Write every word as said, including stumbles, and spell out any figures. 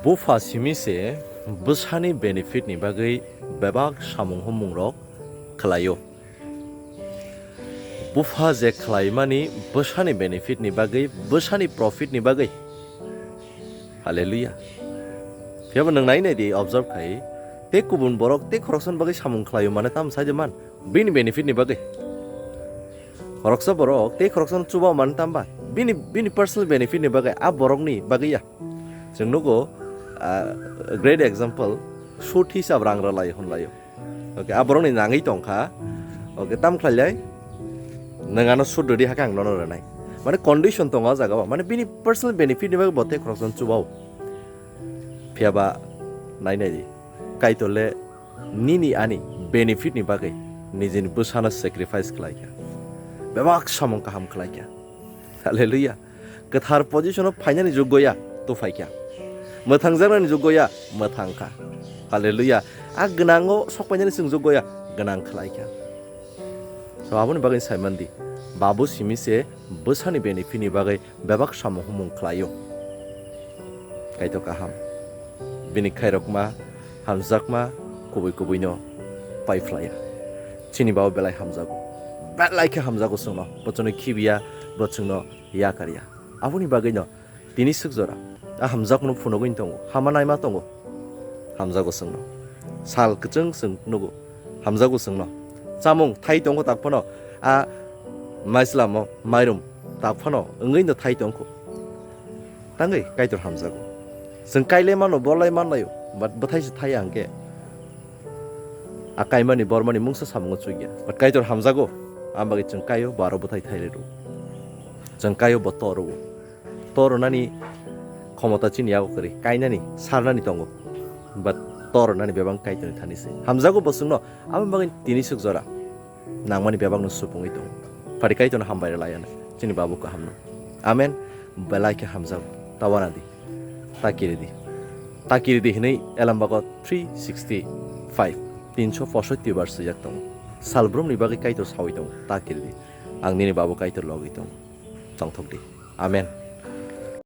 Bupha simi se bwsani benefit ni bagwi bebak samung humung rok khlaio. Bupha je khlaimani bwsani benefit ni bagwi, bwsani profit ni bagwi. Hallelujah. Phiya bo nwng nai nai di, observe khai, tei kubun borok tei khoroksa ni bagwi samung khlaio mane tam sai de man, bini benefit ni bagwi. Khoroksa borok tei khoroksa no chuba mane tam ba, bini, bini personal benefit ni bagwi, a borok ni bagwi ya. Chwng nugo, ah, great example, sut hisab rang rwlai hwnlaio. Okay, a borok ni nangwi tongkha. Okay, tam khlailai? Nwng ano sut rwdi hakhe ang nono rwnai. Mane condition tongo a jaga o. Mane bini personal benefit ni bagwi bo tei khoroksa no chuba o. Phiya ba nai nai di. Kaitor le nini ani benefit ni bagwi nijini bwsano sacrifice khlaikha. Bebak samung kaham khlaikha. Hallelujah. Kwthar position o phainani juggo ya, to phaikha. Mwthangjaknani juggo ya, mwthangkha. Hallelujah. A gwnango sok painani chwng juggo ya, gwnang khlaikha. So, aboni bagwi saimandi, babu simi se bwsani benefit ni bagwi bebak samung humung khlaio. Kaitor kaham. Bini khairokma, hamjakma, kubui kubuino paiphlaiya. Chini babu belai hamjago. Belai khe hamjago chwngno. Bo chwngno khibiya, bo chwngno yakarya. Aboni bagwino tini swk jora a hamjakno phunugwino tongo. Hama naima tongo. Hamjago chwngno. Sal kwchwng chwng nugo. Hamjago chwngno. Chamung thai tongo tak phano a maislamo mairum tak phano wngwino thai tongkho. Tangwi Kaitor hamjago. Chwng kailai mano, borlai manlaio, but bwthai se thai hwnkhe a kaimani bormani mungsa samungo chukya. But Kaitor hamjago, aboni bagwi chwng kaio, bo aro bwthai thai rw. Chwng kaio, bo to rw. To rwnani khomota chini yago kwrwi, kainani, sarnani tongo. But to rwnani bebak Kaitorni thani se. Hamjago bo chwngno, aboni bagwi tini swk jora nangmani bebakno supungwi tongo. Phari Kaitorno hambai rwlai ano, chini babu kahamno. Amen. Belai khe hamjago. Tawana di. Takiri di. Takiri di hinwi Elambago three sixty five, tinso posotti bar swijak tongo. Salbrumni bagwi Kaitor sawi tongo. Takiri di. Ang nini babu Kaitor logwi tongo. Tongthok di. Amen.